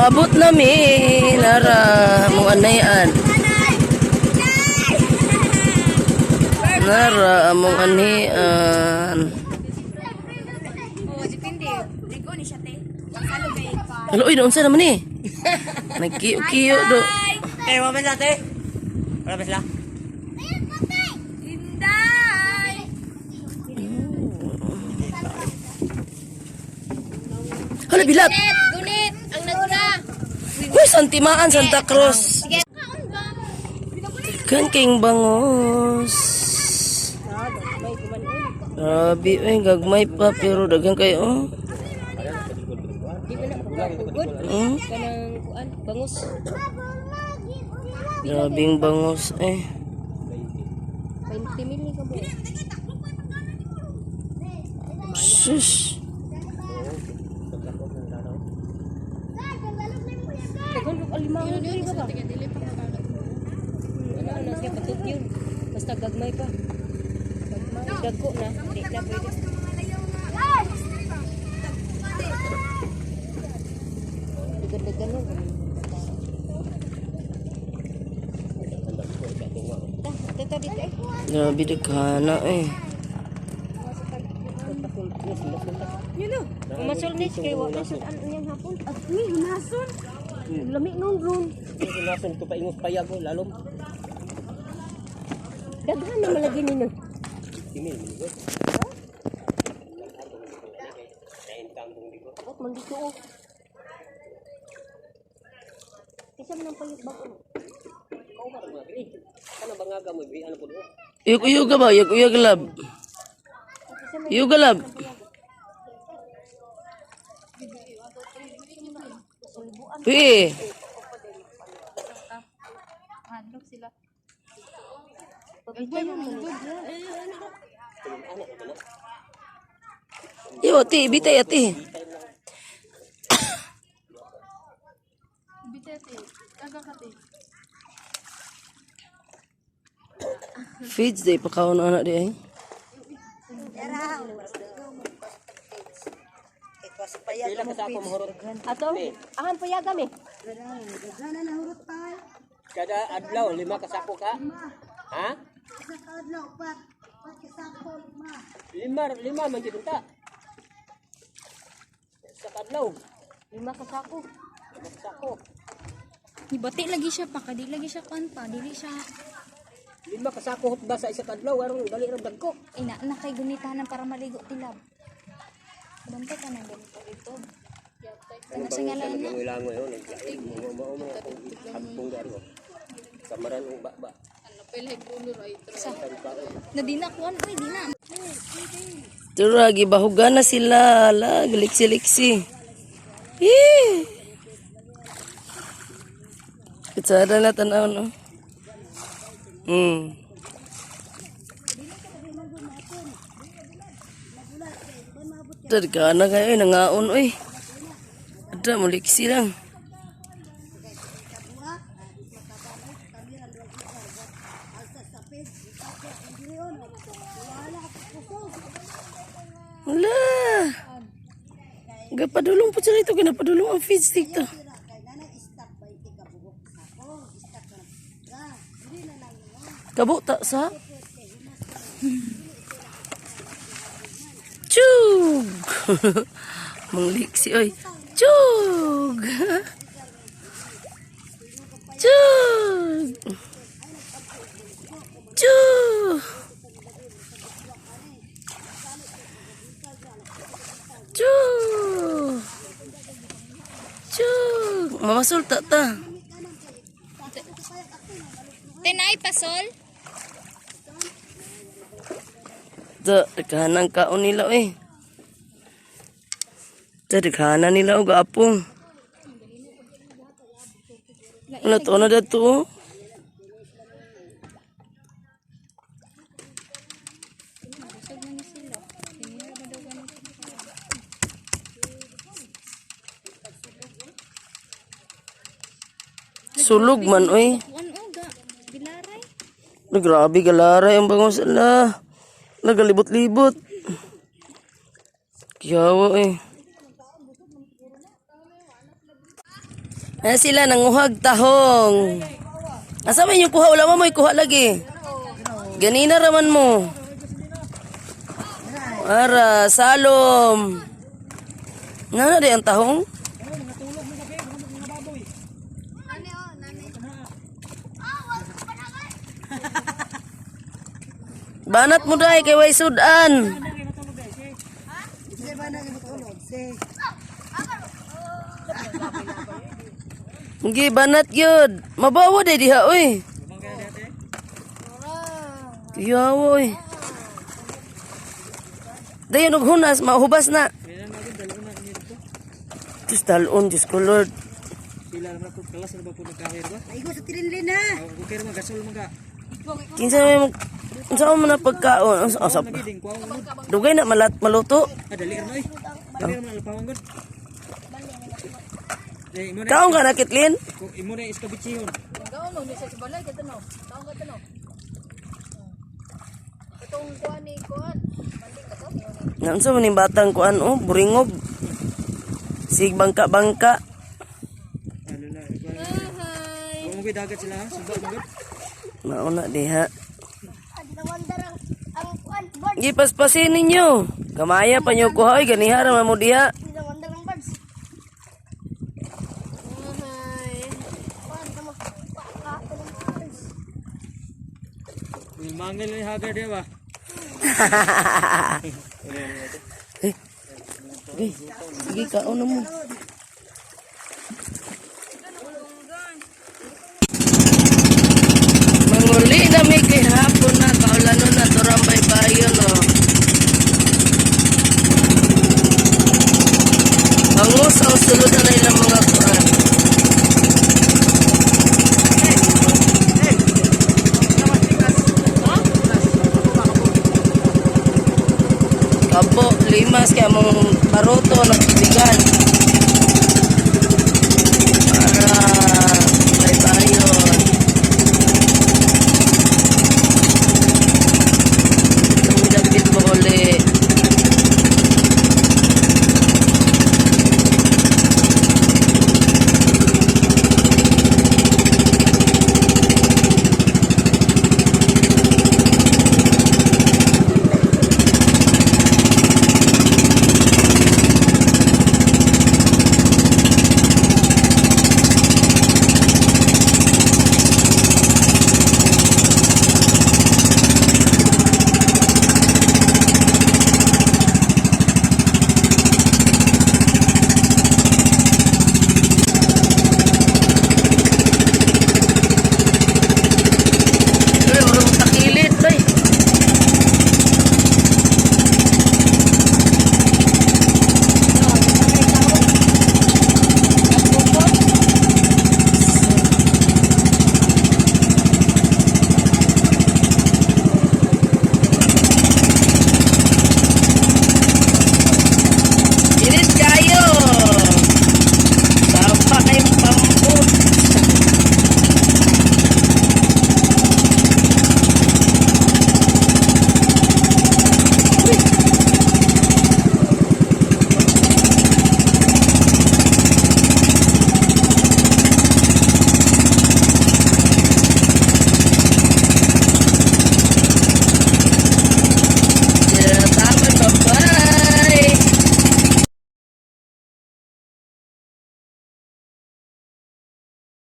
Moabot na mi nara mong anayan. Nara among anian. Oh, depende. Ligo ni siya te. Pagsalo kay Alo, oy, naunsa naman eh. Nagkiyo-kiyo do. Eh, wala ba sila, te? Wala ba sila? Inday! Hala, bilat. Gunit! Gunit! Ang naguna! Uy, Santimaan, Santa Cruz. Sige. Kaon ba? Kan king bangos. Grabe, eh, gagmay pa, pero daghan kayo, oh. Kanang kuan, bangus. Grabing bangos, eh. 20 mil ni ka ba? Sus. Daghang kog alimango diri ba ba? Ano ano siya patut yun. Basta gagmay pa. Gagmay dagko na, di na pwede. Dagan-dagan nun. Ta, ta dito eh. Grabe, daghana, eh. Umasol ni kay wa na sud an niyang hapon. At ni unason. Lami nun ron. Nason ko pa ingos payag oh, lalom. Daghan na malagi ni nun. Timil, manigo. Abot man dito oh. Isa man ang payag bago. Ano ba nga mo, ano po doon? Uyog-uyog ka ba? Uyog-uyog lab. Uyog ka, lab. Uy, Hadlok sila. Iyo, ati, bitay, ati. Bite te. Taga ka te. Feeds day, pakaon na di ay. Pila ka sa ako mahurot. Ato, ahan payaga mi. Kada adlaw, lima ka sako ka? Ha? Lima, lima man jud ta. Sa kadlaw, Lima ka sako. lima ka sako. Ibati lagi siya pa, kadi lagi siya kuan pa, dili siya Lima ka sako hutba sa isa kadlaw aron dali ra dagko. ina na kay gunitanan para maligo tilab. Bantay ka nang ganito dito. Ano sa ngalan na? Langoy-langoy oh, naglain mo mao mo akong hagpong dari oh. Samaran og ba-ba. Sa. Na di na kuan uy, di na. Tura, gibahugan na sila. Ala, liksi-liksi. Eh! Kitsada na tanaw, no? Dagana kayo, eh, nangaon, oy. Ada, muliksi lang. Wala. Gapadulong po sila ito. Ginapadulong ang feed stick to. Kabuta sa? Chug! Mangliksi, oy. Chug! Chug! Chug! Chug! Chug! Mamasulta ta. Tinay pasol. Ta, daghanan kaon nila eh. Ta, daghanan nila og apong. Wala to na dato. Oh. Busog na ni sila. Tinira ba daw ganito? Sulog man oy. Kuan oga. Bilaray. Na, grabe galaray ang bangos ala. Nagalibot-libot. Kiyawa eh. Na sila nanguhag tahong. Asa man yung kuha? Wala mo may kuha lagi. Ganina raman mo. Ara, salom. Nana di ang tahong? Banat mo dai kay way sudan. Gi banat gyud. Mabawo day diha oy. Kuyaw oy. Dayon og hunas mahubas na. Diyos dalon, Diyos ko Lord. Sila naman ako kalas na ba po nagkahir ba? Maigo sa tirinlin ha. Ako kay mga gasol mga Kinsa may mo unsa man na pagkaon? Unsa unsa- ding kuha mo. Dugay na malat maluto. Ah, dali ra oy. Dali ra man alpawang gud. Eh, imo na Kaon ka na Kitlin? imo na iskabichihon. Gaon mo message balay kay tanaw. Taong ka tanaw. Itong kuan ni kuan. Banding ka to. Naunsa man ning batang kuan oh, buringog. Sig bangka-bangka. Ano na. Hi. Mo dagat sila ha. Suba mo gud. Mauna diha. Gipaspasin ninyo. Kamaya pa nyo kuha oy ganiha ra man mo diha. Mangel ni hagar dia ba? Eh. Sige, sige kaon na mo. Manguli na may kay hapon na kaulanon na turambay bayon oh. Bangus ang sulod na ilang mga kuan. Kabo, limas kaya mong baruto nagbigan.